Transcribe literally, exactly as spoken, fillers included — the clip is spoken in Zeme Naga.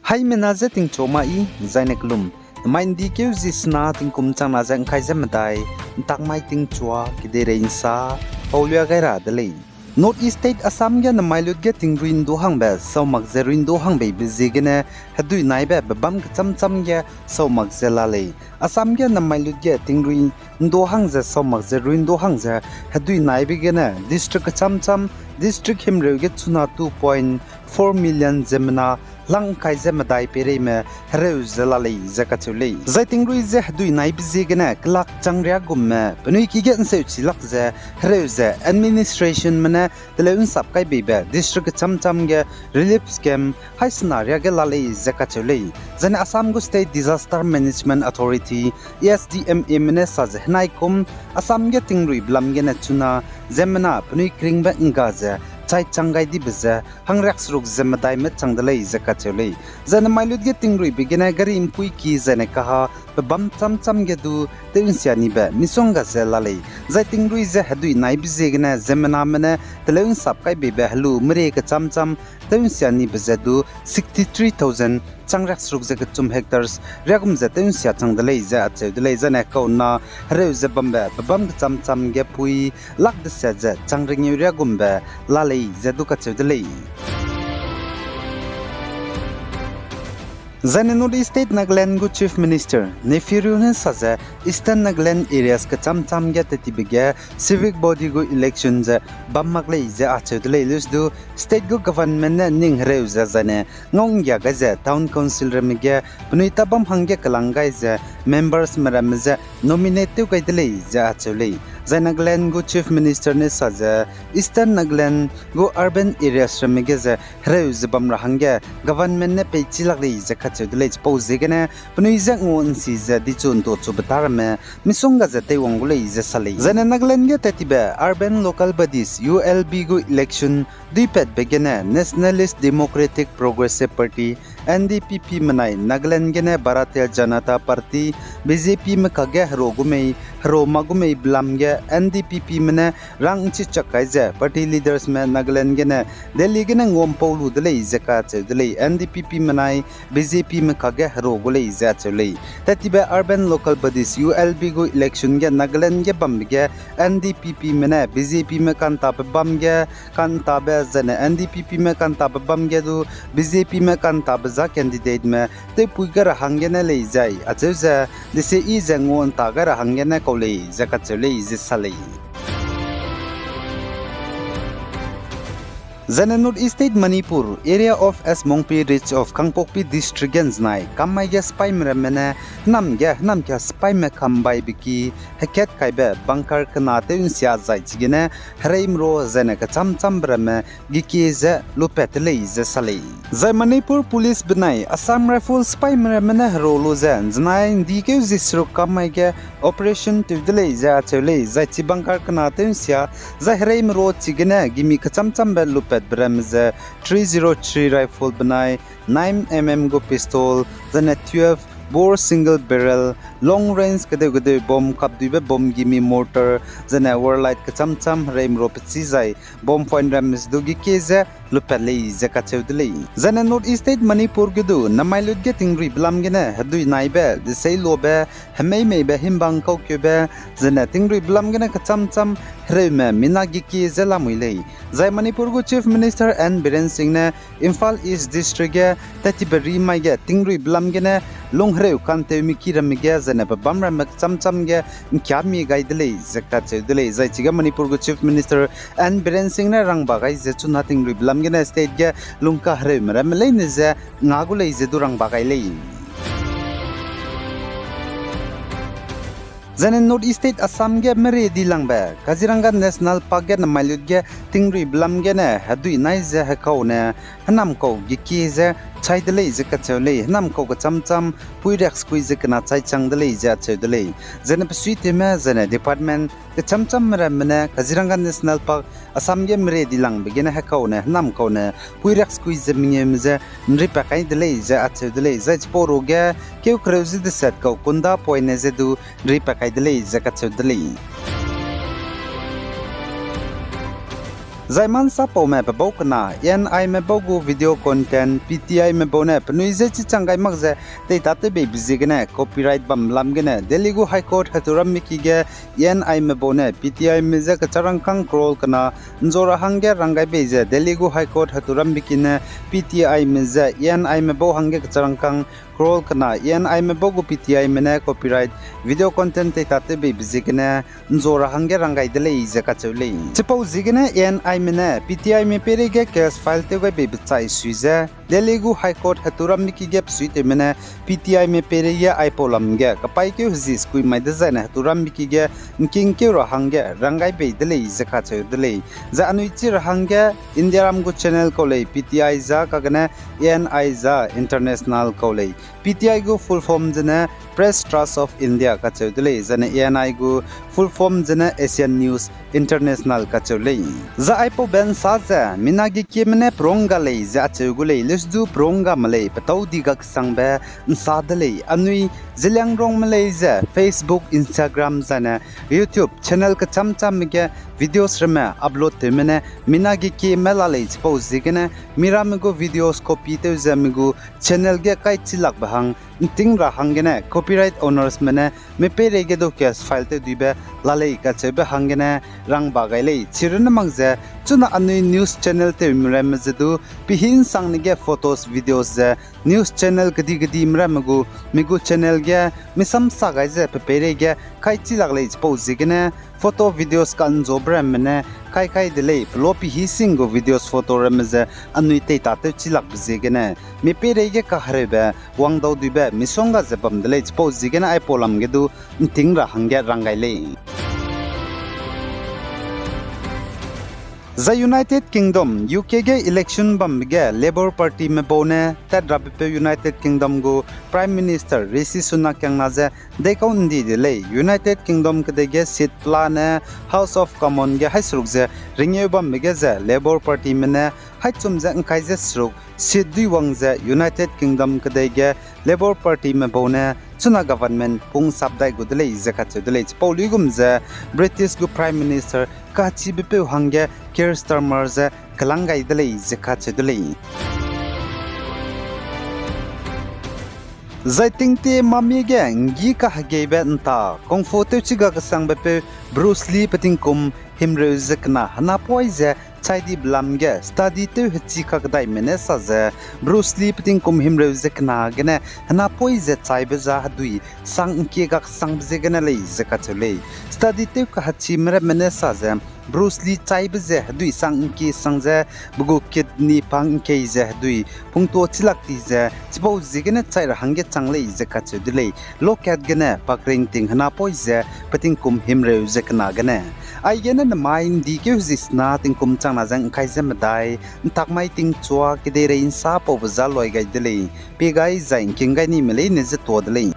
Haimena je tingchua ma i, zaine kelum. Namai ’ndi keu zi sena tingkum changna ze ’ngkai ze medai, ’ntak mai tingchua, kedeirei ’nsa, paulia gai ra de lei. North East State Assam ge namai lut ge tingrui ’ndu hangbe sau mak ze rui ’ndu hangbeibe ziegene, hedui naibe bebâm kechâm châm ge sau mak ze la lei. Assam ge namai lut ge tingrui ’ndu hang ze sau mak ze rui ’ndu hang ze hedui naibe gene district kechâm châm, district himreu ge chuna two point four million ziemmena lang ’ngkai ze medai peireime hereu ze la lei ze kacheu lei. Zai tingrui ze hedui naibe ziegene kelak changria gumme penui ki ge ’nseuchi lak ze hereu ze administrationme ne teleu ’nsap kai beibe district kechâm châm ge relief camp haî sena riâ ge la lei ze kacheu lei. Zaine Assam gu State Disaster Management Authority, A S D M Ame ne sa ze henai kum Assam ge tingrui belam gene chuna ziemmena penui keringbe ’ngga ze chai chang gai dibe ze hangriakseruk ze medaime chang de lei ze kacheu lei. Zai namai lut ge tingruibe gene gari ’mpuiki zaine kaha pebâm châm châm ge du tew ’nsia nibe misongga ze la lei. Zai tingrui ze hedui naibe ziegene ziemmename ne teleu ’nsap kai beibe helu merie kechâm châm tew ’nsia nibe ze du sixty-three thousand changriakseruk ze kechum hectares riâ gum ze tew ’nsia chang de lei ze acheu de lei. Zaine kauna hereu ze bambe pebâm kechâm châm ge pui lak deset ze changrengeu riâ gumbe la lei ze du kacheu de lei. Zaine North East State Nagaland gu Chief Minister Neiphiu Rio ne sa ze Eastern Nagaland areas kechâm châm ge tettibe ge civic body gu election ze bam mak lei ze acheu de lei. Leuse du state gu government ne ning hereu ze zaine ngau ’nggia gai ze town council ramme ge penui tabam hangge kelang gai ze membersme ramme ze nominate tew gai de lei ze acheu lei. Zai Nagaland gu Chief Minister ne sa ze Eastern Nagaland gu urban areas ramme ge ze hereu ze bam ra hangge government ne peichi lak lei ze kacheu de lei. Chipau ziegene penui je ngua ’nsi ze dichu ’nduachube ta ramme misongga ze teiwang gu lei ze sa lei. Zaine Nagaland ge tettibe Urban Local Bodies, U L B gu election duipatbe gene Nationalist Democratic Progressive Party, N D P P menai Nagaland gene Bharatiya Janata Party, B J P me kakge hero gu mei, hero ma gu mei belam ge N D P P me ne rang ’nchichak kai ze party leadersme Nagaland gene Delhi gene nguampau lu de lei ze kacheu de lei. N D P P menai B J P me kakge hero gu lei ze acheu lei. Tettibe Urban Local Bodies, U L B gu election ge Nagaland ge bambe ge N D P P me ne B J P me kantabe bam ge kantabe zaine N D P P me kantabe bam ge du B J P me kantabe za candidateme tewpui gai ra hanggene lei zai acheu ze, dese i ze ngua ’nta gai ra hanggene kau lei ze kacheu lei ze sa lei. Zaine North East State Manipur, area of Asmongpi Ridge of Kangpokpi District ge ’nzenai kam mai ge sipaime ramme ne hênam ge hênam kia sipaime kambaibe ki hekat kaibe bunker kena tew ’nsia zai chigene hereimero zaine kechâm châmbe ramme gekie ze lupat te lei ze sa lei. Zai Manipur Police benai Assam Rifle sipaime ramme ne hero lu ze ’nzenai ’ndi keu zi seruk kam mai ge operation tew de lei ze acheu lei. Zai chi bunker kena tew ’nsia zai hereimero chigene gimi kechâm châmbe lupatbe ramme ze three zero three rifle benai nine M M gu pistol, zaine twelve bore single barrel, long range kedeu kedeu bom kapduibe bom gimi mortar, zaine Warlite kechâm châm hereimero pechî zai bom point ramme ze du gekie ze lupat lei ze kacheu de lei. Zaine North East State Manipur ge du namai lut ge tingruibe lam gene hedui naibe, deseilobe, hemeimeibe himbang kaukeube, zaine tingruibe lam gene kechâm châm hereume mina gekie ze lamui lei. Zai Manipur gu Chief Minister N Biren Singh ne Imphal East District ge tettibe ri mai ge tingruibe lam gene lunghereu kanteumi ki ramme ge zaine pebâm ramme kechâm châm ge ’ngkiami gai de lei ze kacheu de lei. Zai chige Manipur gu Chief Minister N Biren Singh ne rangba gai ze chuna tingruibe lam gene state ge lungkahereume ramme leine ze nga gu lei ze du rangba gai lei. Zaine North East State Assam ge merie dilangbe Kaziranga National Park ge namai lut ge tingruibe lam gene hedui nai ze hekaune hênam kau gekie ze chai de lei ze kacheu lei, hênam kau kechâm châm puiriak sekui ze kena chai chang de lei ze acheu de lei. Zaine besuitewme zaine department kechâm châmme ramme ne Kaziranga National Park Assam ge merie dilangbe gene hekaune hênam kaune puiriak sekui ze mengeume ze ’nripat kai de lei ze acheu de lei. Zai chipau ruge keu kereu ze deset kau kunda poine ze du ’nripat kai de lei ze kacheu de lei. Zai ma nsapaume pebau kena, A N Ime bau gu video content P T Ime bau ne penui je chichang gai mak ze teitatewbeibe ziegene copyright bam lam gene Delhi gu High Court hetu ramme ki ge A N Ime bau ne P T Ime je kecharangkâng crore kena nzua ra hangge rang gai bei ze Delhi gu High Court hetu ramme ki ne P T Ime je A N Ime bau hangge kecharangkâng crore kena A N Ime bau gu P T Ime ne copyright video content teitatewbeibe ziegene nzua ra hangge rang gai de lei ze kacheu lei. Chipau ziegene A N Ime ne P T Ime peireige case file tew gai beibe chai sui ze Delhi gu High Court hetu ramme ki ge besuitewme ne P T Ime peireige aipau lam ge kapaîkeu hezi sekui mai dezaine hetu ramme ki ge ngkingkeu ra hangge rang gai bei de lei ze kacheu de lei. Zai anui chi ra hangge Indiaram gu channel kau lei P T I za kagene A N I za international kau lei. P T I gu full form zene Press Trust of India kacheu de lei, zane A N I gu full form zene Asian News International kacheu lei. Zai aipau be nsa ze mina ge kieme ne perungga lei ze acheu gu lei, leusdu perungga me lei, petâu di ga kesangbe nsa de lei. Anui Zeliangrongme lei ze Facebook, Instagram zane YouTube channel kecham chamme ge videos ramme upload tewme ne mina ge kieme la lei. Chipau ziegene miramme gu videos copy tew ze mi gu channel ge kaichilakbe hang nting ra hanggene copyright ownersme ne mipeireige du case file tew duibe la lei kacheube hanggene rangba gai lei. Chirunne mak ze chuna anui news channel tewmi ramme ze du pehî nsangne ge photos, videos ze news channel kedi kedime ramme gu mi gu channel ge misam sa gai ze pepeireige kaichilak lei. Chipau ziegene photo, videos ka'nzuabe ramme ne kai kai de lei. Pelo pehî sing gu videos, photo ramme ze anui teitatew chilakbe ziegene mipeireige kahereube wangdau duibe misongga ze bam de lei. Chipau ziegene aipau lam ge du nting ra hangge rang gai lei. Zai United Kingdom, U K ge election bambe ge Labour Partyme bau ne tat rabe peu United Kingdom gu Prime Minister Rishi Sunak kiangna ze deikau ndi de lei. United Kingdom kedei ge seat pela ne House of Common ge haî seruk ze ringeu bambe ge ze Labour Partyme ne haî chum ze ngkai ze seruk seat dui wang ze United Kingdom kedei ge Labour Partyme bau ne chuna government pung sap dai gu de lei ze kacheu de lei. Chipau luigum ze British gu Prime Minister kachibe peu hangge Keir Starmer ze kelang gai de lei ze kacheu de lei. Zai tingtie mamie ge nggi kahegeibe nta kung fu tewchi ga kesangbe peu Bruce Lee pe tingkum himreu ze kena henapoî ze chai dibe lam ge study tew hechi kakedaime ne sa ze Bruce Lee pe tingkum himreu ze kena gene henapoî ze chaibe za hedui sang ngkie ga kesangbe ziegene lei ze kacheu lei. Study tew kahechime ramme ne sa ze Bruce Lee chaibe ze hedui sang ngkie sang ze pe gu kidney pang ngkei ze hedui pungtua chilak ti ze chipau ziegene chai ra hangge chang lei ze kacheu de lei. Lokat gene pakring ting henapoî ze pe tingkum himreu ze kena gene. Aigene nemai ndikeu hezi sena tingkum changna ze ngkai ze medai, ntak mai tingchua kedeirei nsa paube za loi gai de lei. Pie gai zai ngking gai nime leine ze tuâ de lei.